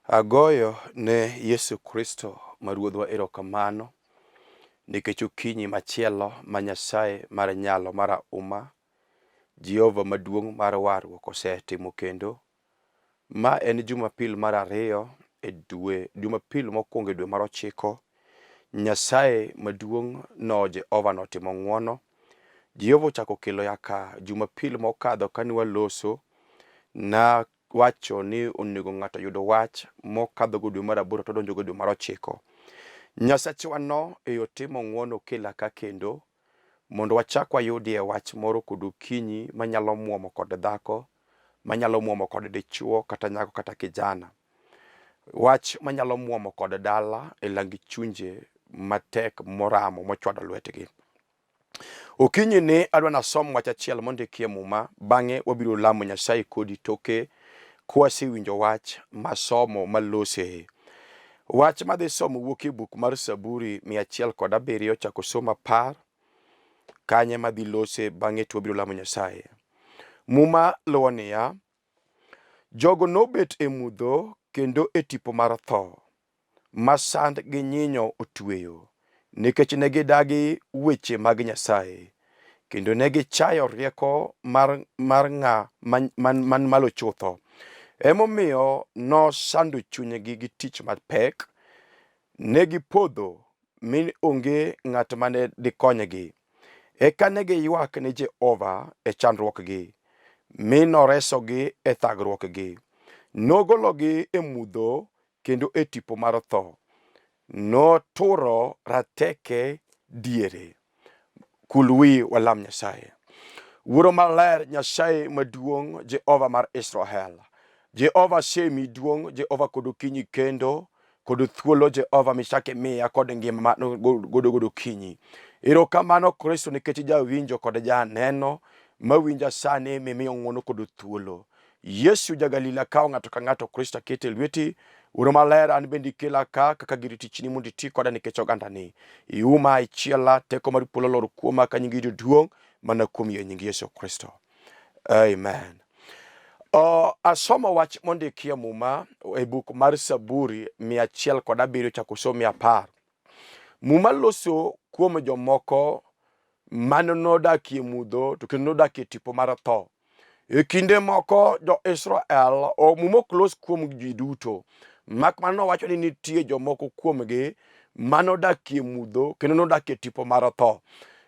Agoyo ne Yesu Kristo ma Ruodhwa erokamano nikech okinyi machielo ma Nyasaye mar nyalo mar auma, Jehova maduong' mar warruok osetimo kendo. Ma en Jumapil mar ariyo e dwe, Jumapil mokwongo e dwe mar ochiko. Nyasaye maduong' no Jehova notimo ng'wono. Jehova ochako okelo yaka Jumapil mokadho kane waloso na wacho ni onego ng'ato oyud wach mokadhogo dwe mar aboro to odonjogo dwe mar ochiko. Nyasachwa no e otimo ng'wono okela ka kendo mondo wachak wayudie wach moro kod okinyi manyalo muomo kod dhako, manyalo muomo kod dichuo kata nyako kata kijana. Wach manyalo muomo kod dala e lang chunje matek moramo mochwado lwetgi. Okinyi ni adwa nasom wach achiel mondiki e Muma, bang'e wabiro lamo Nyasaye kodi toke kwasewinjo wach masomo malose. Wach madhi somo wuok e buk mar Saburi 107 chako somo 10 kanye madhi lose bang'e to wabiro lamo Nyasaye. Muma luwo niya, Jogo nobet e mudho kendo e tipo mar tho, ma sand gi nyinyo otweyo, nikech ne gidagi weche mag Nyasaye, kendo ne gichayo rieko mar, mar ng'a man, man, man malo chutho. Emomiyo nosando chunygi gi tich mapek, ne gipodho mi onge ng'at mane dikonygi. Eka ne giywak ni Jehova e chandruokgi, mi noresogi e thagruokgi. Nogologi e mudho kendo e tipo mar tho. Noturo rateke diere. Kul wi walam Nyasaye. Wuoro maler, Nyasaye maduong', Jehova mar Israel. Jehova semi duong', Jehova kod okinyi kendo kod thuolo Jehova michak imiya kod ngima ma godo godo okinyi. Erokamano Kristo nikech jawinjo kod janeno mawinja sani mimiyo ng'wono kod thuolo. Yesu ja-Galili akawo ng'ato ka ng'ato Kristo akete e lweti. Wuoro maler an bende ikela ka kaka gir tichni mondo iti koda nikech ogandani. Iuma, ichiela, teko mar polo olor kuoma ka nyingi yudo duong' mana kuom yie nying Yesu Kristo. Amen. Asomo wach mondiki e Muma e buk mar Saburi 107 chako somo 10. Muma loso kuom jomoko mane nodakie mudho to kendo nodakie tipo mar tho. E kinde moko jo-Israel, Muma ok los kuom ji duto, mak mana nowacho ni nitie jomoko kuomgi manodakie mudho kendo nodakie tipo mar tho.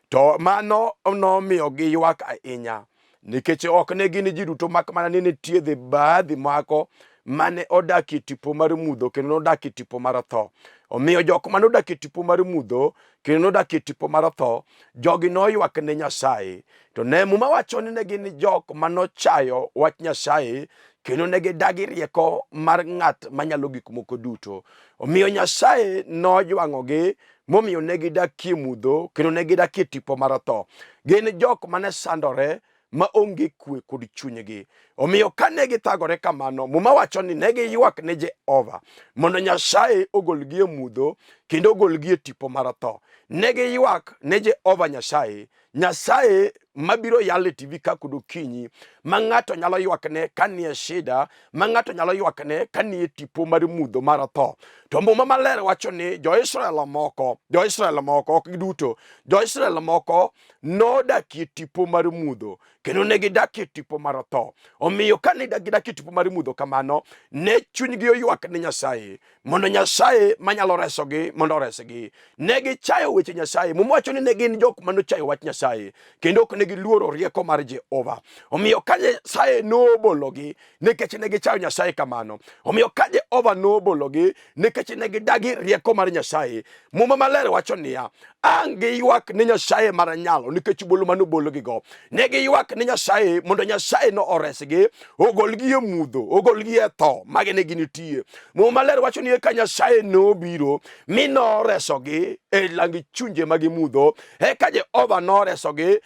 To mano nomiyo giywak ahinya nikech ok ne gin ji duto mak mana ni nitie dhi baadhi mako mane odak e tipo mar mudho kendo nodak e tipo mar tho. Omiyo jok mane odak e tipo mar mudho kendo nodak e tipo mar tho, jogi noywak ne Nyasaye. To ne Muma wacho ni ne gin jok manochayo wach Nyasaye kendo ne gidagi rieko mar ng'at manyalo gik moko duto. Omiyo Nyasaye nojwang'ogi momiyo ne gidakie mudho kendo ne gidakie tipo mar tho. Gin jok mane sandore ma onge kwe kod chunygi. Omiyo kane githagore kamano, Muma wacho ni ne giywak ne Jehova mondo Nyasaye ogolgi e mudho kendo ogolgi e tipo mar tho. Ne giywak ne Jehova Nyasaye, Nyasaye mabiro yalo e TV ka kod okinyi, ma ng'ato nyalo ywakne ka nie shida, ma ng'ato nyalo ywakne ka nie tipo mar mudho mar tho. To Muma Maler wacho ni Jo-Israel moko, Jo-Israel moko, ok giduto, Jo-Israel moko nodakie tipo mar mudho kendo ne gidakie tipo mar tho. Omiyo kane gidakie tipo mar mudho kamano, ne chunygi oywak ne Nyasaye mondo Nyasaye manyalo resogi mondo oresgi. Ne gichayo weche Nyasaye. Muma wacho ni ne gin jok mane ochayo wach Nyasaye kendo ok ne giluoro rieko mar Jehova. Omiyo ka Nyasaye nobologi nikech ne gichayo Nyasaye kamano. Omiyo ka Jehova nobologi nikech ne gidagi rieko mar Nyasaye. Muma maler wacho niya, ang' giywak ne Nyasaye mar nyalo nikech bolo mane obologigo. Ne giywak ne Nyasaye mondo Nyasaye no oresgi, ogolgi e mudho, ogolgi e tho mage ne ginitie. Muma maler wacho ni eka Nyasaye nobiro mi noresogi e lang chunje mag mudho, eka Jehova noresogi.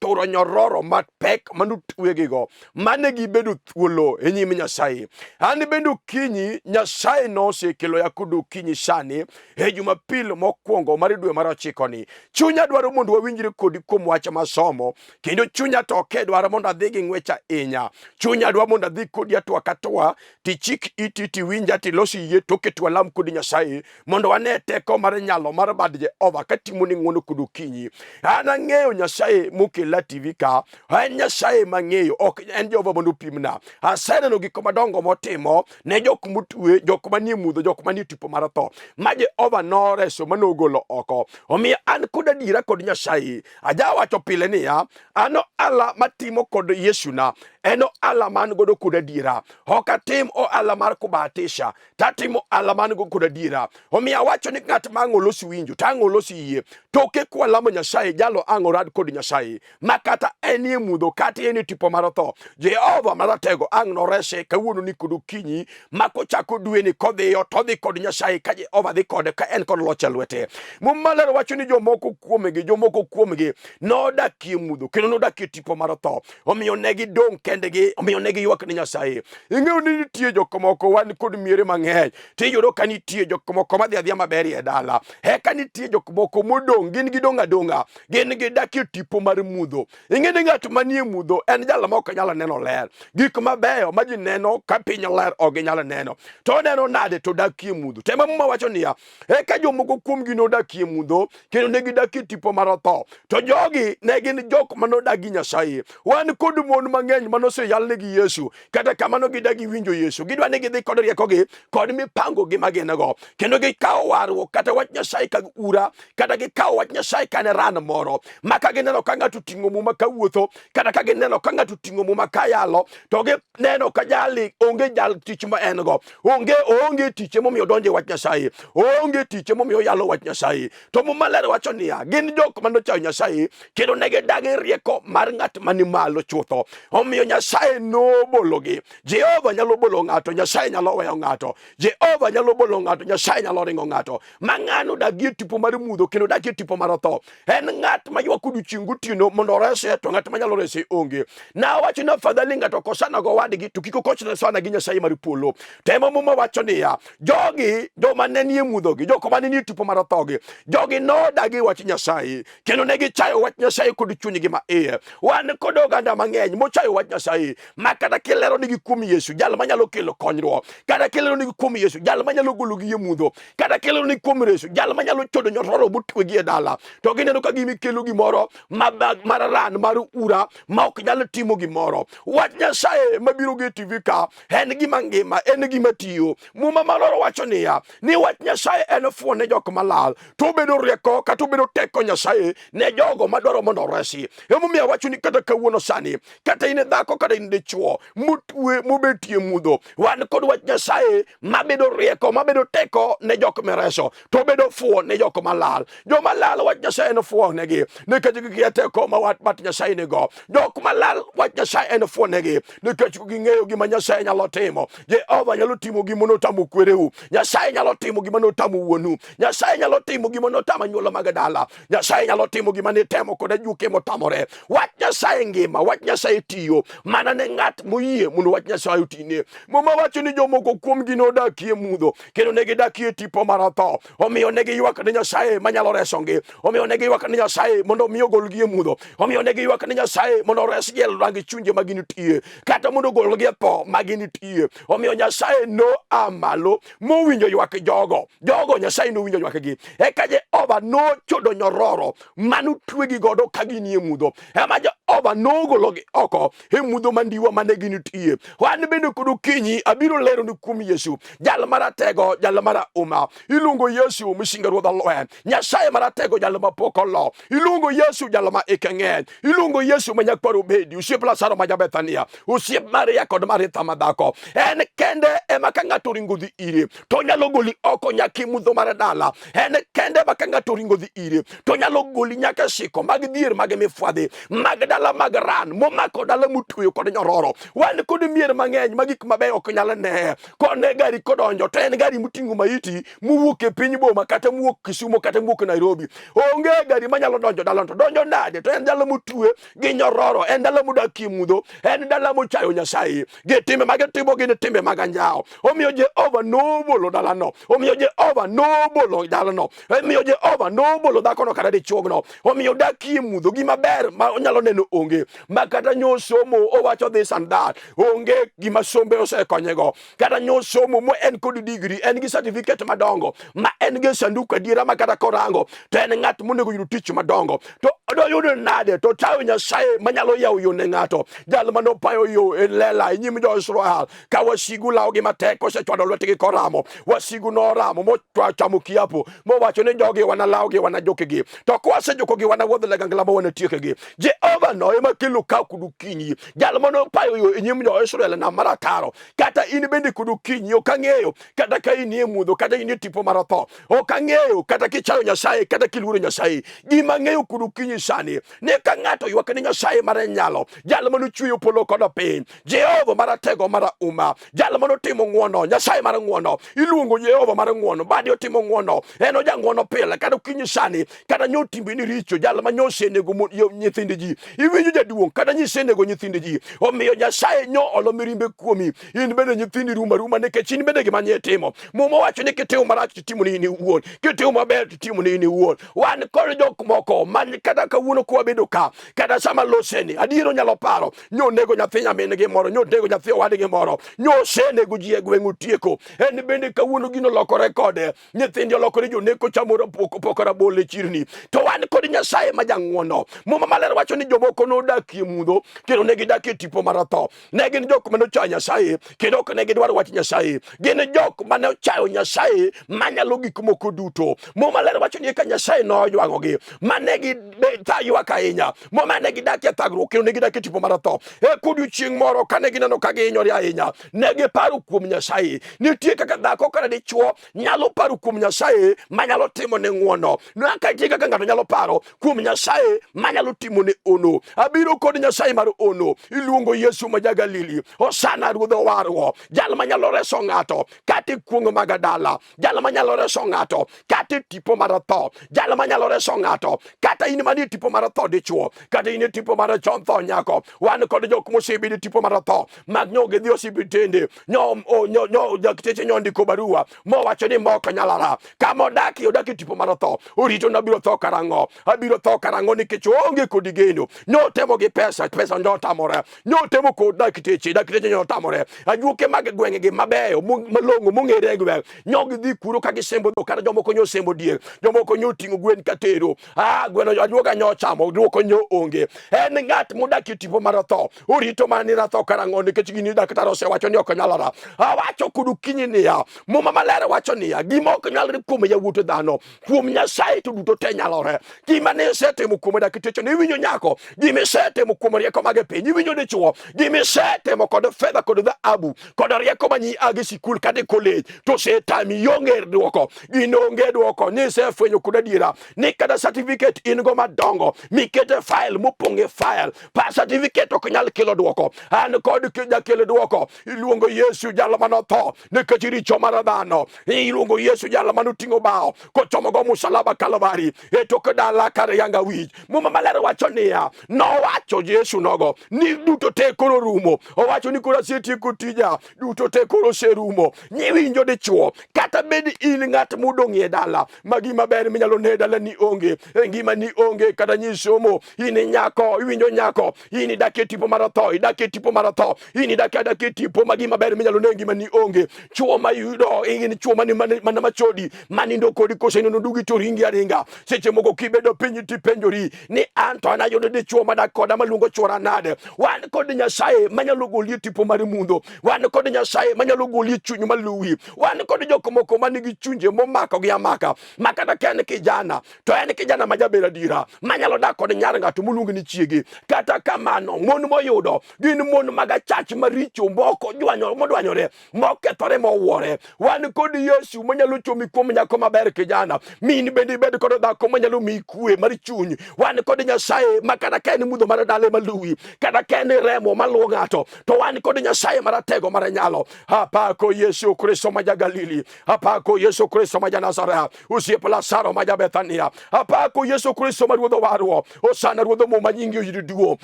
noturo nyororo mapek manotwegigo mane gibedo thuolo e nyim Nyasaye. An bende okinyi Nyasaye nosekelo ya kod okinyi sani e Jumapil mokwongo mar dwe mar ochiko ni. Chunya dwaro mondo wawinjre kodi kuom wach masomo kendo chunya to ok dwaro mondo adhi gi ng'wech ahinya. Chunya dwa mondo adhi kodi atwa ka twa tichik iti tiwinja tilos yie toke twalam kod Nyasaye mondo wane teko mar nyalo mar bad Jehova katimo ni ng'wono kod okinyi. An ang'eyo Nyasaye mokela TV ka, en Nyasaye mang'eyo, ok en Jehova mondo opimna. Aseneno gik madongo motimo ne jok motwe, jok manie mudho, jok manie tipo mar tho, ma Jehova noreso manogolo oko. Omiyo an kod adiera kod Nyasaye. Ajawacho pile niya, an ohala matimo kod Yesuna en ohala man godo kod adiera. Ok atim ohala mar kubahatisha, tatimo ohala man go kod adiera. Omiyo awacho ni ng'at ma ang' olosi winjo, to ang' olosi yie. Toke kwalamo Nyasaye, jalo ang' orad kod Nyasaye, ma kata enie mudho, kata en e tipo mar tho. Jehova Maratego ang' norese kawuono ni kod okinyi, ma kochako dweni kodhiyo, to odhi kod Nyasaye ka Jehova dhi kode ka en kod loch e lwete. Muma Maler wacho ni jomoko kuomgi, jomoko kuomgi nodakie mudho, kendo nodakie tipo mar tho. Omiyo ne gidong' kendgi, omiyo ne giywak ne Nyasaye. Ing'eyo ni nitie jok moko, wan kod miere mang'eny, tiyudo ka nitie jok moko madhi adhiya maber e dala. Eka nitie jok moko modong', gin gidong' adong'a, gin gidak e tipo mar mudho. Ing'e ni ng'at manie mudho en jal ma ok nyal neno ler. Gik mabeyo ma ji neno ka piny ler ok ginyal neno. To oneno nade to odakie mudho. Tema Muma wacho niya, eka jomoko kuomgi nodakie mudho kendo ne gidakie tipo mar tho. To jogi ne gin jok ma nodagi Nyasaye. Wan kod mon mang'eny ma noseyalnegi Yesu, kata kamano gidagi winjo Yesu. Gidwa ni gidhi kod riekogi kod mipangogi ma gin go, kendo gikawo warruok kata wach Nyasaye ka ura, kata gikawo wach Nyasaye ka ne ran moro, ma ka gineno ka ng'ato oting'o muma ka wuotho, kata ka gineno ka ng'ato oting'o muma ka yalo, to gineno ka jali onge jal tich ma en go, onge oonge tich emomiyo odonjo e wach Nyasaye, oonge tich emomiyo oyalo wach Nyasaye. To Muma Maler wacho niya, gin jok mane ochayo Nyasaye kendo ne gidagi rieko mar ng'at mani malo chutho. Omiyo Nyasaye nobologi. Jehova nyalo bolo ng'ato, Nyasaye nyalo weyo ng'ato. Jehova nyalo bolo ng'ato, Nyasaye nyalo ringo ng'ato. Ma ng'ano dagie tipo mar mudho kendo dagie tipo mar tho. En ng'at ma ywak odiechieng' gotieno mondo orese, to ng'at manyalo rese onge. Nawacho ni afadhali ng'ato kosana gowadgi to kik okochne sana gi Nyasaye mar polo. To ema Muma wacho niya, jogi joma ne nie mudhogi, jok ma ne nie tipo mar thogi, jogi nodagi wach Nyasaye kendo ne gichayo wach Nyasaye kod chunygi ma iye. Wan kod oganda mang'eny mochayo wach Nyasaye ma kata kileronigi kuom Yesu, jal manyalo kelo konyruok, kata kileronigi kuom Yesu, jal manyalo gologi e mudho, kata kileronigi kuom Yesu, jal manyalo chodo nyororo motwegi e dala, to gineno ka gima ikelo gimoro mar ran mar ura ma ok nyal timo gimoro. Wach Nyasaye mabiro gi e TV ka en gima ngima, en gima tiyo. Muma maloro wacho niya, ni wach Nyasaye en fuon ne jok malal, to obedo rieko kata obedo teko Nyasaye ne jogo madwaro mondo oresi. Emomiyo awacho ni kata kawuono sani, kata in dhako kata in dichuo motwe mobetie mudho, wan kod wach Nyasaye mabedo rieko, mabedo teko ne jok mireso, to obedo fuon ne jok malal. Joma lal wach Nyasaye en fuon negi, nikech gikia teko ma wach bat Nyasaye nigo. Jok malal wach Nyasaye en fuon negi, nikech ging'eyo gima Nyasaye nyalo timo. Jehova nyalo timo gima notamo kwereu. Nyasaye nyalo timo gima notamo wuonu. Nyasaye nyalo timo gima notamo anyuola mag dala. Nyasaye nyalo timo gima nitemo kod ajuoke motamore. Wach Nyasaye ngima, wach Nyasaye tiyo mana ne ng'at moyie mondo wach Nyasaye otine. Muma wacho ni jomoko kuomgi nodakie mudho kendo ne gidakie tipo mar tho. Omiyo ne giywak ne Nyasaye manyalo resogi. Omiyo ne giywak ne Nyasaye mondo omi ogolgi e mudho. Omiyo ne giywak ne Nyasaye mondo oresgi e rang chunje ma gintie, kata mondo ogolgi e tho ma gintie. Omiyo Nyasaye noa malo mowinjo ywak jogo. Jogo Nyasaye nowinjo ywakgi. Eka Jehova nochodo nyororo manotwegi godo ka ginie mudho. Ema Jehova nogologi oko e mudho mandiwa mane gintie. Wan bende kod okinyi abiro lero ni kuom Yesu, jal maratego, jal marahuma. Iluongo Yesu misinga ruodh olwe, Nyasaye maratego, jal mapok olo. Iluongo Yesu jal ma ike ng'eny. Iluongo Yesu ma nyakwar Obedi, osiep Lazaro ma ja-Bethania, osiep Maria kod Maritha ma dhako. En kende ema ka ng'ato oringo dhi ire to onyalo goli oko nyaka e mudho mar dala. En kende ema ka ng'ato oringo dhi ire to onyalo goli nyaka e siko mag dhier mag mifwadhi mag dala mag ran momako dala motwe. motweyo kod nyororo. Wan kod mier mang'eny ma gik mabeyo ok nyal ne. Kone gari kodonjo to en gari moting'o maiti mowuok e piny boma kata mowuok Kisumo kata mowuok Nairobi. Onge gari manyalo donjo dalano to donjo nade? To en dala motwe gi nyororo, en dala modakie mudho, en dala mochayo Nyasaye. Gi timbe ma gitimo gin timbe mag anjawo. Omiyo Jehova nobolo dalano. Omiyo Jehova nobolo dalano. Omiyo Jehova nobolo dhakono kata dichuogno. Omiyo dakie mudho gima ber ma onyalo neno onge. Ma kata nyo somo owacho this and that. Onge gima sombe osekonyego. Kata nyo somo mo en kod degree, en gi certificate madongo, ma en gi sanduku adiera ma kata korango to en ng'at monego yud tich madongo. To doyudo nade to tayo Nyasaye manyalo yawo yo ne ng'ato. Jal mane opayo yo e lela e nyim jo-Israel ka wasigu lawogi matek kosechwado lwetgi koramo. Wasigu noramo mochamo kiapo mowacho ni jogi wanalawgi wanajokgi to kwasejokogi wanawuodh ligangla ma wanatiekgi. Jehova no ema kelo kaw kod okinyi. Jal mane opayo yo e nyim jo-Israel e nam marataro. Kata in bende kod okinyi ok ang'eyo kata ka in e mudho kata in e tipo mar otho ok ang'eyo kata kichayo Nyasaye kata kiluoro Nyasaye. Gima ang'eyo kod okinyi sani ni ka ng'ato ywak ni Nyasaye mar nyalo, jal mane ochweyo polo kod piny, Jehova maratego marahuma, jal mane otimo ng'wono, Nyasaye mar ng'wono, iluongo Jehova mar ng'wono, badi otimo ng'wono, en ojang'wono pile, kata okinyi sani, kata nyo timbeni richo, jal ma nyo osenego nyithind ji, iwinjo jaduong', kata nyisenego nyithind ji, omiyo Nyasaye nyo olo mirimbe kuomi, in bende nyithindi rumo aruma nikech in bende gima nye timo. Muma wacho ni kitimo marach titimo ni in iwuon, kitimo maber titimo ni in iwuon. Wan kod jok moko man kata kawuono kwabedo ka, kata sama loseni, adier onyalo paro nyo nego nyathi nyamin-gi moro, nyo nego nyathi owadgi moro, nyo osenego ji e gweng' otieko. En bende kawuono gino olokore kode, nyithindi olokore joneko chamo poko rabolo e chirni. To wan kod Nyasaye ma jang'wono. Muma maler wacho ni jomoko nodakie mudho kendo ne gidakie tipo mar tho. Ne gin jok mane ochayo Nyasaye kendo ok ne gidwar wach Nyasaye. Gin jok mane ochayo Nyasaye manyalo gik moko duto. Muma ler wacho ni eka Nyasaye nojwang'ogi mane giywak ahinya, muma ne gidak e thagruok kendo ne gidak e tipo mar tho. E kodiochieng' moro kane gineno ka gihinyore ahinya, ne giparo kuom Nyasaye. Nitie kaka dhako kata dichwo nyalo paro kuom Nyasaye manyalo timo ne ng'wono. Nitie kaka ng'ato nyalo paro kuom Nyasaye manyalo timo ne ono. Abiro kod Nyasaye mar ono, iluongo Yesu ma ja-Galili. Hosana ruodh owarruok, jal manyalo reso ng'ato kata e kuong' mag dala, jal manyalo reso ng'ato kata e tipo mar tho, jal manyalo reso ng'ato kata in manie tipo mar tho dichuo, kata in e tipo mar chon tho nyako. Wan kod jok mosebedo e tipo mar tho mag nyo gidhi osiptende nyo nyo nyo dakteche nyo ndiko barua mowacho ni mok nyalara kama odakie odak e tipo mar tho orito nabiro tho karang'o abiro tho karang'o nikech oonge kod geno nyo temo gi pesa pesa nyo tamore nyo temo kod dakteche dakteche nyo tamore ajuoke mag gweng'gi mabeyo malong'o mong'ere e gweng' nyo gidhi kuro ka gisembo dhok kata jomoko nyo sembo diek jomoko nyo ting'o gwen katero ah gweno ajuoga nyo chamo duoko nyo onge en ng'at modak e tipo mar tho orito mana ni natho karang'o nikech gini daktar osewacho ni ok nyalora awacho kod okinyi niya muma maler wacho niya gima ok nyalre kuom yawuot dhano kuom nyasaye to duto te nyalore gima ne isetimo kuom dakteche ne iwinjo nyako gima isetimo kuom rieko mag piny iwinjo dichuo gima isetimo kod fedha kod dhahabu kod rieko manyi agi sikul kata e college to osetami ionge dwoko gino onge dwoko ni isefwenyo kod adiera ni kata certificate in go madongo mikete file mopong' e file pa certificate ok nyal kelo dwoko an kod jakel dwoko iluongo Yesu jalo manotho nikech richo mar dhano iluongo Yesu jalo manoting'o bao kochomogo musalaba Kalvari e tok dala kar yanga wich muma maler wacho niya nowacho Yesu nogo ni duto te koro rumo owacho ni koro asetieko tija duto te koro oserumo nyiwinjo dichuo kata bed in ng'at modong' e dala ma gima ber minyalo ne e dala ni onge e ngima ni onge kata nyi somo in nyako iwinjo nyako in idak e tipo mar tho idak e tipo mar tho in idak adak e tipo ma gima ber minyalo ne e ngima ni onge chuo ma yudo in chuo mani mana machodi manindo kodi koseneno dugi to ringi aringa seche moko kibedo piny tipenjori ni an to an ayudo dichuo madak koda maluongo chuora nade wan kod Nyasaye manyalo goli e tipo mar mudho wan kod Nyasaye manyalo goli e chuny maluwi wan kod jok moko manigi chunje momakogi amaka ma kata ka en kijana to en kijana ma jaber adiera manyalo dak kod nyar ng'ato moluong ni chiege kata kamano mon moyudo gin mon mag achach maricho moko modwanyore mokethore mowuore wan kod Yesu manyalo chomi kuom nyako maber kijana min bende ibed kod dhako manyalo miyi kwe mar chuny wan kod Nyasaye ma kata ka en mudho mar dala ema luwi kata Kata ka en remo maluwo ng'ato, to wan kod Nyasaye maratego mar nyalo. Apako Yesu Kristo ma ja-Galili, apako Yesu Kristo ma ja-Nazareth, osiep Lazaro ma ja-Bethania, apako Yesu Kristo ma Ruodh owarruok, Hosana Ruodh Muma nyingi oyud duong'.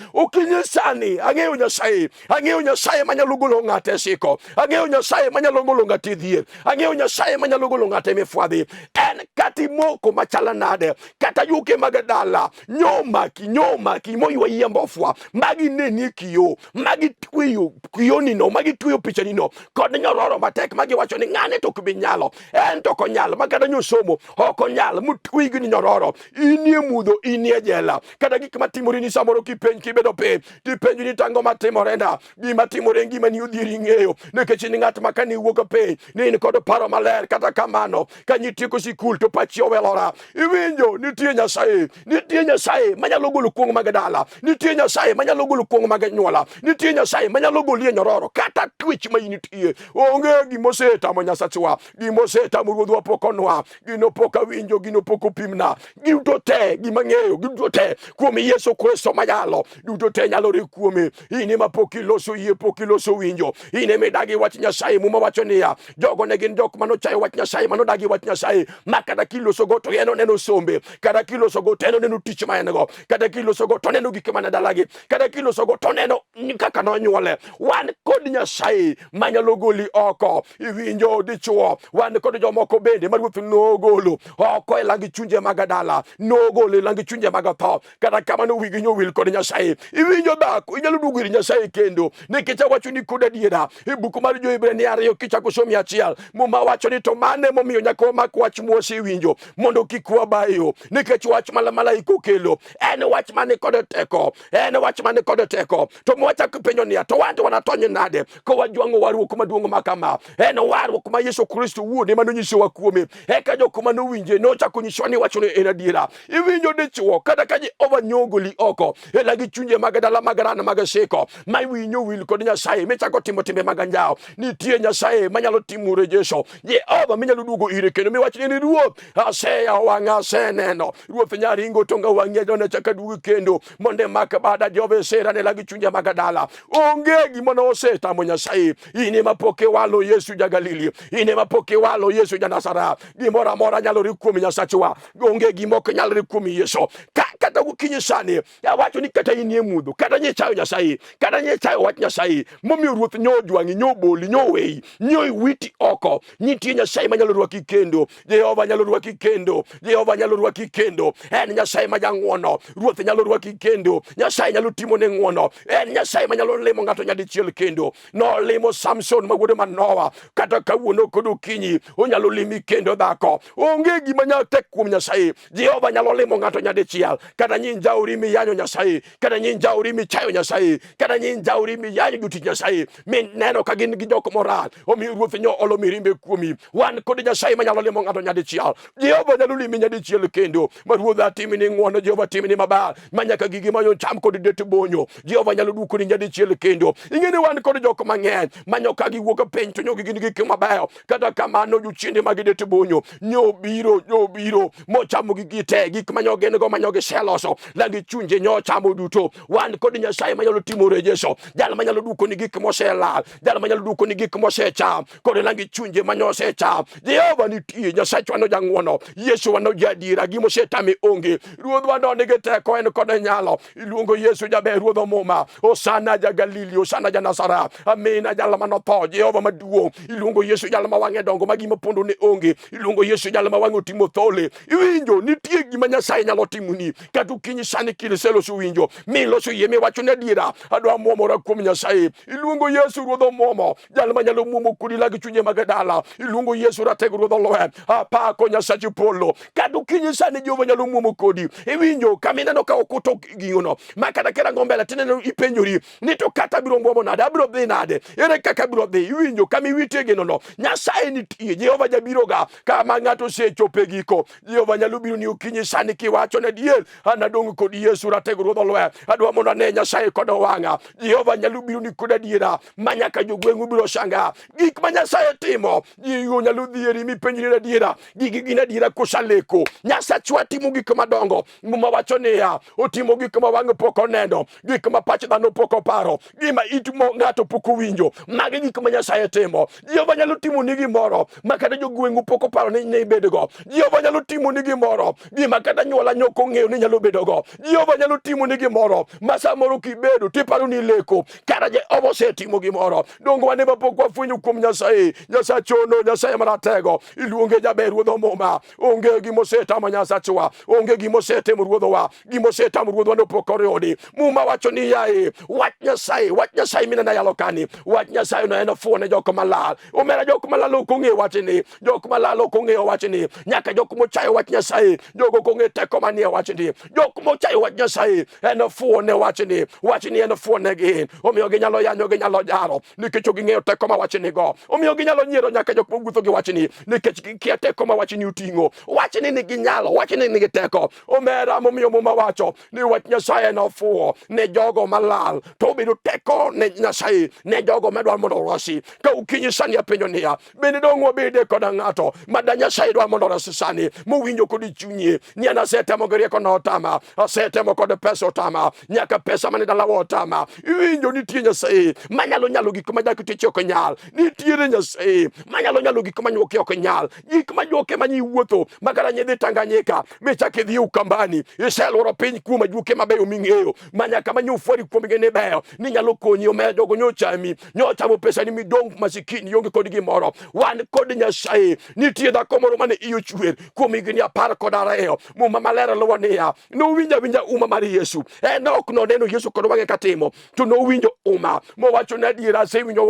Okinyi sani ang'eyo Nyasaye, ang'eyo Nyasaye manyalo golo ng'ato e siko, ang'eyo Nyasaye manyalo golo ng'ato e dhier, ang'eyo Nyasaye manyalo golo ng'ato e mifwadhi. En kata imoko machalo nade, kata yuke mag dala nyomaki nyomaki moywa yie mbofwa magi neni e kiyo magi tweyo kiyonino magi tweyo pichanino kod nyororo matek magi wacho ni ng'ane to ok bi nyalo en to ok onyal ma kata nyosomo ok onyal motweygi ni nyororo inie mudho inie jela kata gik matimore ni samoro kipenj kibedo piny tipenjo ni tango matimore na gima timore e ngimani odhieri ng'eyo nikech in ng'at ma kane iwuok piny ne in kod paro maler kata kamano ka nitieko sikul to pachi owelora iwinjo nitie nyasaye nitie nyasaye manyalo golo kuong' mag dala nitie nyasaye manyalo golo kuong' mag nyuola nitie nyasaye manyalo goli e nyororo kata twech ma intie onge gima osetamo nyasachwa gima osetamo ruodhwa pok onwa gino pok awinjo gino pok opimna giduto te gima ng'eyo giduto te kuom Yesu Kristo mayalo duto te nyalore kuome in ema pok iloso yie pok iloso winjo in ema idagi wach Nyasaye muma wacho niya jogo ne gin jok manochayo wach Nyasaye manodagi wach Nyasaye ma kata kilosogo to en oneno sombe kata kilosogo to en oneno tich ma en go kata kilosogo to oneno gik mane dalagi kata kilosogo to oneno kaka nonyuole wan kod Nyasaye manyalo goli oko iwinjo dichuo wan kod jomoko bende ma ruoth nogolo oko e lang chunje mag dala nogolo e lang chunje mag tho kata kamano wigi nyowil kod Nyasaye iwinjo dhako inyalo duogo ir Nyasaye kendo nikech awacho ni kod adiera e buk mar Jo-Hibrania ariyo kichako somi achiel muma wacho ni to mane momiyo nyaka wamak wach mwasewinjo mondo kik wabayo nikech wach ma malaika okelo en wach mane kod teko en wach mane kod teko to mwachako penjo niya to wan to wanatony nade ka wajwang'o warruok maduong' ma kama en warruok ma Yesu Kristo wuon ema nonyisowa kuome eka jok ma nowinje nochako nyisowa ni wachono en adiera iwinjo dichwo kata ka Jehova nyogoli oko ela gi chunje mag dala mag ran mag siko ma winyo wil kod Nyasaye michako timo timbe mag anjawo nitie Nyasaye manyalo timo rejesho Jehova minyalo duogo ire kendo miwach ni Ruoth aseyawo wang'a aseneno Ruoth nyaringo tonga wang'i adona chaka duogo kendo mondo emak bada Jehova esera ne lagi chunje mag dala onge gima nosetamo Nyasaye in ema pok iwalo Yesu ja Galili in ema pok iwalo Yesu ja Nazareth gimoro amora nyalore kuom Nyasachwa onge gima ok nyalre kuom Yesu kata gokinyi sani awacho ni kata in e mudho kata nyichayo Nyasaye kata nyichayo wach Nyasaye momiyo ruoth nyojwang'i nyoboli nyoweyi nyoiwiti oko nitie Nyasaye manyalo rwaki kendo Jehova nyalo rwaki kendo Jehova nyalo rwaki kendo en Nyasaye ma jang'wono ruoth nyalo rwaki kendo Nyasaye nyalo timone ng'wono en Nyasaye manyalo limo ng'ato nyadichiel kendo nolimo Samson ma wuod Manoa kata kawuono kod okinyi onyalo limi kendo dhako onge gima nyalo tek kuom Nyasaye Jehova nyalo limo ng'ato nyadichiel kata nyi njauri miyanyo Nyasaye kata nyi njauri michayo Nyasaye kata nyi njauri miyanyo jotich Nyasaye mineno ka gin gi jok moral omiyo ruoth nyo olo mirimbe kuomi wan kod Nyasaye manyalo limo ng'ato nyadichiel Jehova nyalo limi nyadichiel kendo ma ruodha timni ng'wono Jehova timni maber ma nyaka gigi manyo cham kod det bonyo Jehova nyalo duokoni nyadichiel kendo ing'e ni wan kod jok mang'eny manyo ka giwuok piny to nyogi gin gik mabeyo kata kamano jochiende mag det bonyo nyo biro mochamo gigi te gik manyo gin go manyo giseloso lagi chunje nyo chamo duto wan kod Nyasaye manyalo timo rejesho jal manyalo duokoni gik moselal jal manyalo duokoni gik mosecham kod langi chunje manyo osecham Jehova nitie Nyasachwa no jang'wono Yesu wano jaadiera gima osetame onge ruodhwa no nigi teko en kod nyalo iluongo Yesu jaber ruodh omuma Hosana ja Galili Hosana ja Nazareth amina jal manotho Jehova maduong' iluongo Yesu jal ma wang'e dongo ma gima pondo ne onge iluongo Yesu jal ma wang'e otimo thole iwinjo nitie gima Nyasaye nyalo timoni kata okinyi sani kiseloso winjo miloso yie miwacho ni adiera adwa muomora kuom Nyasaye iluongo Yesu ruodh omuomo jal manyalo muomo kodi lag chunye mag dala iluongo Yesu ratego ruodh olwe apako Nyasachi polo kata okinyi sani Jehova nyalo muomo kodi iwinjo kama ineno ka okuto gino ma kata kirango mbele tineno ipenjori ni to kata abiro muomo nade abiro dhi nade ere kaka abiro dhi iwinjo kama iwitie genono Nyasaye nitie Jehova jabiroga kama ng'ato osechopo e giko Jehova nyalo biro ni okinyi sani kiwacho ne adier an adong' kod Yesu ratego ruodh olwe adwa mondo ane Nyasaye kod wang'a Jehova nyalo biro ni kod adiera ma nyaka jogweng'u biro shanga gik ma Nyasaye timo ji nyalo dhieri mipenjri adiera gigi gin adiera koso aleko Nyasachwa timo gik madongo Muma wacho niya otimo gik ma wang'e pok oneno gik Gik ma pach dhano pok oparo, gima it mo ng'ato pok owinjo, magi gik ma Nyasaye timo. Jehova nyalo timoni gimoro ma kata jogweng'u pok oparo ni ne ibedgo. Jehova nyalo timoni gimoro gima kata nyuola nyok ong'eyo ni nyalo bedogo. Jehova nyalo timoni gimoro ma samoro kibedo tiparo ni ileko, kara Jehova osetimo gimoro. Donge wan ema pok wafwenyo kuom Nyasaye? Nyasachono, Nyasaye maratego, iluonge jaber ruodh omuma. Onge gima osetamo Nyasachwa, onge gima osetimo ruodhowa, gima osetamo ruodhwa no pok oriwdi. Muma wacho ni yaye, wach Nyasaye, wach Nyasaye minena yalo kani, wach Nyasaye no en ofuwo ne jok malal. Omera jok malal ok ong'eyo wachni, jok malal ok ong'eyo wachni, nyaka jok mochayo wach Nyasaye, jogo ok ong'eyo teko manie wachni. Jok mochayo wach Nyasaye en ofuwo ne wachni, wachni en ofuwo ne gin. Omiyo ginyalo yanyo, ginyalo jaro, nikech ok ging'eyo teko ma wachni go. Omiyo ginyalo nyiero nyaka jok mowuotho gi wachni, nikech gikia teko ma wachni oting'o. Wachni nigi nyalo, wachni nigi teko. Omera momiyo Muma wacho ni wach Nyasaye en ofuwo ne jogo malal, to obedo teko ne Nyasaye ne jogo madwaro mondo orosi. Ka okinyi sani apenjo niya, bende dong' wabede koda ng'ato ma da Nyasaye dwaro mondo orosi sani, mowinjo kod chunye ni an asetemo gi rieko notama, asetemo kod pesa otama, nyaka pesa mane dalawa otama. Iwinjo nitie Nyasaye manyalo nyalo gik ma dakteche ok nyal, nitiere Nyasaye manyalo nyalo gik ma nyuoke ok nyal, gik ma nyuoke ma nyiwuotho ma kata nyidhi Tanganyika michak idhi Ukambani, iseluoro piny kuom ajuoke mabeyo ming'eyo ma nyaka ma nyofwari kuomgi ni beyo ni nyalo konyi. Omeya jogo nyochami, nyochamo pesani midong' masikini ionge kod gimoro. Wan kod Nyasaye. Nitie dhako moro mane iye ochwer kuom higni 12. Muma maler luwo niya, nowinjo awinja uma mar Yesu. En ok noneno Yesu kod wang'e katimo, to nowinjo uma mowacho ni adiera asewinjo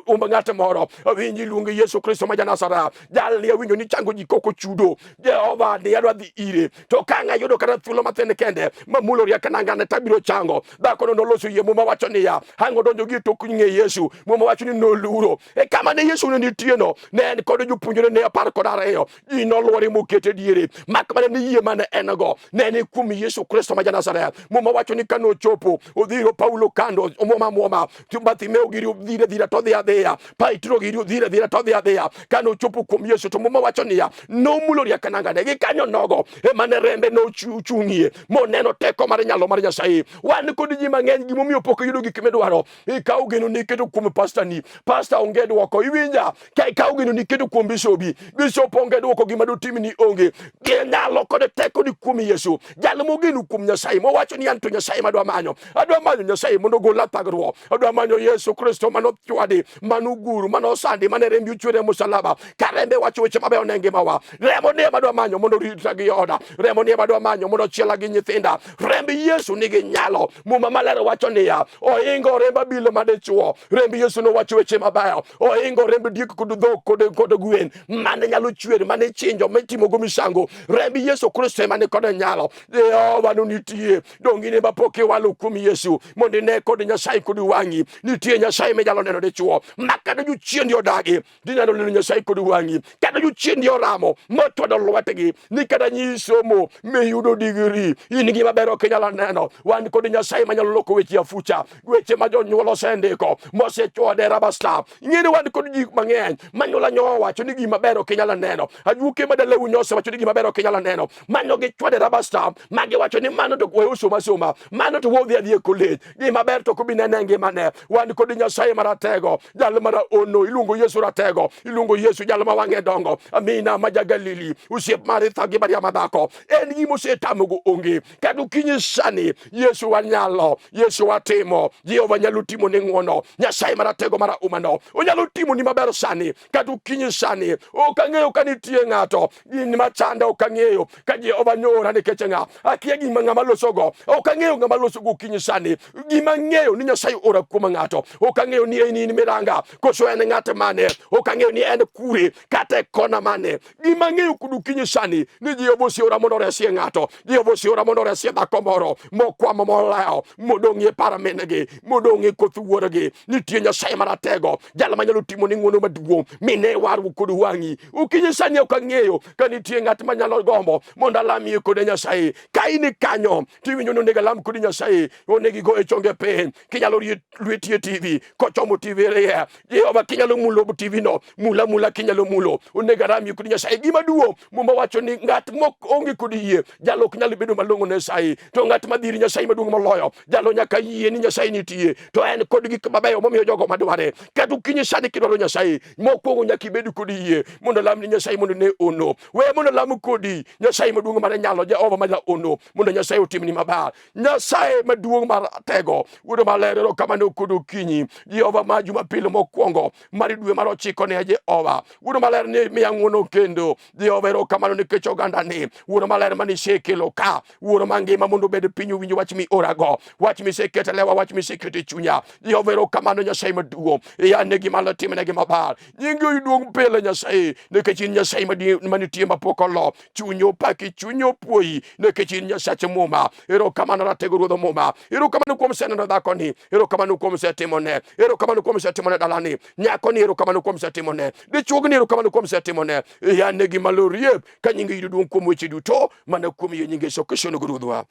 uma ng'at moro, awinjo iluonge Yesu Kristo ma ja-Nazareth. Jalni awinjo ni chango ji kok ochudo. Jehova ni adwa dhi ire, to ka ang' ayudo kata thuolo mathin kende mamulo riek nangane to abiro chango. Dhakono noloso yie. Muma wacho niya, ang' odonjo gi e tok ng'e Yesu. Muma wacho ni noluro e kama ne Yesu ne nitieno. Ne en kod jopuonjre ne 12. Ji nolwore mokete diere, mak mana ni yie mane en go ne ni kuom Yesu Kristo ma ja-Nazareth. Muma wacho ni kane ochopo odhiro Paulo kando, omwoma amwoma, Barthimeo giri odhire dhira to odhi adhiya, Paitro giri odhire dhira to odhi adhiya. Kane ochopo kuom Yesu to Muma wacho niya, nomulo riek nangane gi kanyo nogo ema ne rembe nochung'ie, moneno teko mar nyalo mar Nyasaye. Wan kod ji mang'eny, gimomiyo pok iyudo gik midwaro, ikawo geno ni iketo kuom pasta ni, pasta onge dwoko. Iwinja? Ka ikawo geno ni iketo kuom bisobi, bishop onge dwoko, gima dotimni onge. Ginyalo kod teko ni kuom Yesu. Jal mogeno kuom Nyasaye mowacho ni an to Nyasaye madwa manyo, adwa manyo Nyasaye mondo ogola thagruok, adwa manyo Yesu Kristo manochwadi, manoguru, manosandi, mane rembe ochwer e musalaba. Ka rembe wacho weche mabeyo ne ngimawa, remo ni ema adwa manyo mondo orita gi oda, remo ni ema adwa manyo mondo ochiela gi nyithinda. Remb Yesu nigi nyalo. Muma maler wacho niya, ohingo remb abilo madichuo. Remb Yesu nowacho weche mabeyo, ohingo remb diek kod dhok kod gwen mane nyalo chwer, mane ichinjo, mitimogo misango. Remb Yesu Kristo ema ni kod nyalo. Jehova no nitie. Donge in ema pok iwalo kuom Yesu mondo ine kod Nyasaye kod wang'i? Nitie Nyasaye minyalo neno dichuo ma kata jochiendi odagi, ginyalo neno Nyasaye kod wang'i. Kata jochiendi oramo motwado lwetgi ni kata nyi somo miyudo digri, in gima ber ok inyalo neno. Wan kod Nyasaye manyalo loko weche afucha, weche ma jonyuol osendiko mosechwade rubber stamp. Ing'e ni wan kod ji mang'eny manyuola nyo wacho ni gima ber ok inyalo neno. Ajuoke ma dalau nyo osewacho ni gima ber ok inyalo neno. Mano gichwade rubber stamp ma giwacho ni mano to we osoma soma, mano to wodhi adhi e college, gima ber to ok obi nene e ngimane. Wan kod Nyasaye maratego, jal mara ono, iluongo Yesu ratego, iluongo Yesu jal ma wang'e dongo, Amina ma ja Galili, osiep Maritha gi Maria madhako. En gima osetamogo onge. Kata okinyi sani, Yesu wanyalo, Yesu watimo, Jehova nyalo timo ni ng'wono, Nyasaye maratego mara umano, onyalo timo ni maber sani, kata okinyi sani. Ok ang'eyo ka nitie ng'ato, gin machanda ok ang'eyo ka Jehova nyora nikech ng'a, akia gima ng'ama losogo, ok ang'eyo ng'ama losogo okinyi sani. Gima ang'eyo ni Nyasaye ora kuom ng'ato, ok ang'eyo ni en in Miranga koso en ng'at mane, ok ang'eyo ni en kure kata e kona mane. Gima ang'eyo kod okinyi sani ni Jehova oseora mondo oresie ng'ato, Jehova oseora mondo oresie dhako moro mokwamo molewo, modong' e par min-gi, modong' e koth wuorgi. Nitie Nyasaye maratego, jal manyalo timo ni ng'wono maduong' mine warruok kod wang'i. Okinyi sani ok ang'eyo ka nitie ng'at manyalo gombo mondo alamie kode Nyasaye. Ka in kanyo tiwinjo ni onego alam kode Nyasaye, onego igo e chonge piny. Kinyalo rie lweti e TV kochomo TV rie, Jehova kinyalo mulo TV no, mula mula kinyalo mulo, onego aramie kod Nyasaye. Gima duong' Muma wacho ni ng'at mok onge kod yie, jalo ok nyal bedo malong'o ne Nyasaye, to ng'at madhi ir Nyasaye maduong' moloyo Moloyo jalo nyaka yie ni Nyasaye nitie, to en kod gik mabeyo momiyo jogo madware. Kata okinyi sani kidwaro Nyasaye, mokwongo nyaka ibed kod yie mondo lam ni Nyasaye mondo ne ono. We mondo lam kodi Nyasaye maduong' mar nyalo, Jehova ma ono, mondo Nyasaye otimni maber. Nyasaye maduong' mar tego, Wuod maler, erokamano kod okinyi. Jehova ma Jumapil mokwongo mar dwe mar ochiko ne Jehova. Wuod maler ni miya ng'wono kendo. Jehova erokamano nikech oganda ni. Wuod maler mane isekelo ka. Wuoro mangima mondo obed piny owinj wach miorago. Wach miseketo e lewa, wach miseketo e chunya. Jehova erokamano Nyasaye maduong'. Iyanegi malo timnegi maber. Nyingi oyud duong' pile Nyasaye nikech in Nyasaye manitie mapok olo. Chuny opaki, chuny opuoyi nikech in Nyasach muma. Erokamano ratego ruodh muma. Erokamano kuom seneno dhakoni. Erokamano kuom setimone. Erokamano kuom setimone dalani. Nyakoni erokamano kuom setimone. Dichuogni erokamano kuom setimone. Iyanegi malo riep ka nyingi yudo duong' kuom weche duto mana kuom yie nying Yesu Kristo onego ruodhwa.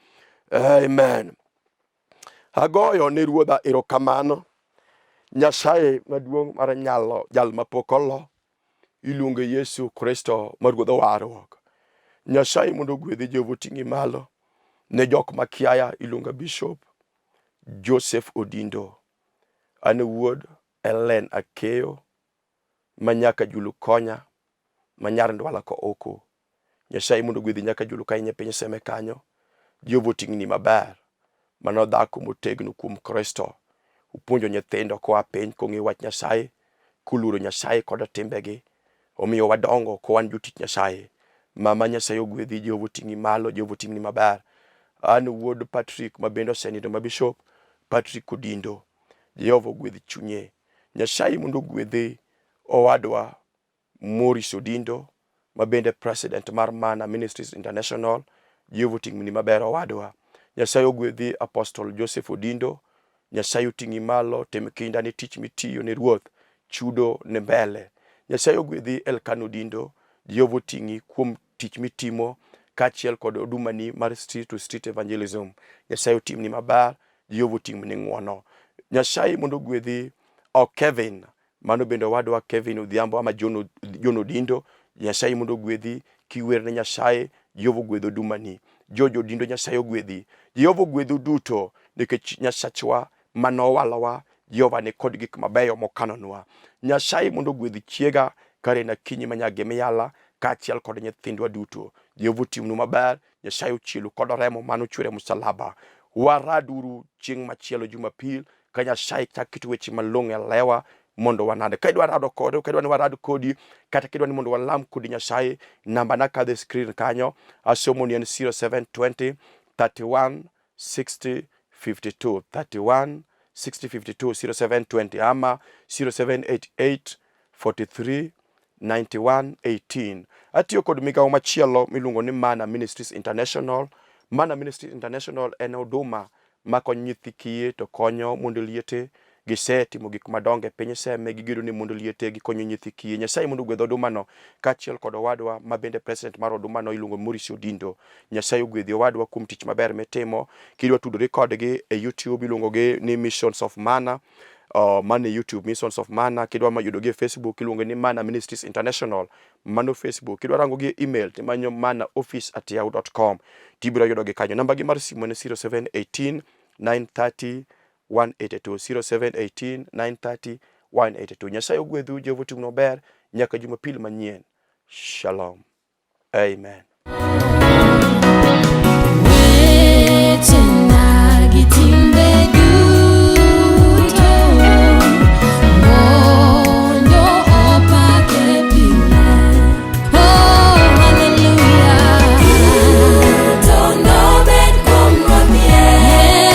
Amen. Agoyo ne ruodha erokamano. Nyasaye maduong' mar nyalo, jal mapok olo, iluonge Yesu Kristo ma ruodh warruok. Nyasaye mondo ogwedhi, Jehova oting'i malo. Ne jok makiaya iluonga Bishop Joseph Odindo. An e wuod Ellen Akeyo ma nyaka Julu Konya ma nyar Ndwala ko oko. Nyasaye mondo ogwedhi nyaka Julu ka in e piny Seme kanyo. Jehova oting'ni maber. Mano dhako motegno kuom Kristo. Opuonjo nyithindo koa piny kong'eyo wach Nyasaye, koluoro Nyasaye kod timbegi. Omiyo wadongo ka wan jotich Nyasaye. Mama Nyasaye ogwedhi, Jehova oting'i malo, Jehova otimni maber. An wuod Patrick ma bende osenindo ma Bishop Patrick Odindo. Jehova ogwedh chunye. Nyasaye mondo ogwedhi owadwa Maurice Odindo ma bende president mar Mana Ministries International. Jehova oting'ni maber owadwa. Nyasaye ogwedhi Apostle Joseph Odindo. Nyasaye oting'i malo, tim kinda ne tich mitiyo ne Ruoth, chudo ne mbele. Nyasaye ogwedhi Elkano Odindo. Jehova oting'i kuom tich mitimo kaachiel kod odumani mar street to street evangelism. Nyasaye otimni maber, Jehova otimni ng'wono. Nyasaye mondo ogwedhi o Kevin, mano bende owadwa Kevin Odhiambo ama John, John Odindo. Nyasaye mondo ogwedhi kiwer ne Nyasaye, Jehova ogwedh odumani. George Odindo, Nyasaye ogwedhi. Jehova ogwedhu duto nikech Nyasachwa manowalowa Jehova ni kod gik mabeyo mokanonwa. Nyasaye mondo ogwedh chiega Karen Akinyi Manyage Miyala kaachiel kod nyithindwa duto. Jehova otimnu maber, Nyasaye ochielu kod remo mane ochwer e musalaba. Waraduru chieng' machielo Jumapil ka Nyasaye chak keto weche malong'o e lewa mondo wanade. Ka idwa rado kode, ka idwa ni warad kodi, kata kidwa ni mondo walam kodi Nyasaye, namba na kadho e screen kanyo, asomo ni en 0720 31 60 52 31 60 52 0720 ama 0788 43 91 18. Atiyo kod migawo machielo miluongo ni Mana Ministries International. Mana Ministries International en huduma makonyo nyithi kiye to konyo mond liete. Gisetimo gik madongo e piny Seme, gigedo ne mond liete, gikonyo nyithi kiye. Nyasaye mondo ogwedh odumano kaachiel kod owadwa ma bende president mar odumano iluongo Maurice Odindo. Nyasaye ogwedhi owadwa kuom tich maber mitimo. Kidwa tudori kodgi e YouTube iluongo gi ni Missions of Mana. Mano e YouTube Missions of Mana. Kidwa ma yudogi e Facebook iluongo ni Mana Ministries International. Mano Facebook. Kidwa rango gi e email timanyo manaoffice@yahoo.com. Tibiro yudogi kanyo. Namba gi mar simu en 0718 930 182 0718 930 182. Nyasaye ogwedhu, Jehova otimnu maber nyaka Jumapil manyien. Shalom. Amen. Waiting.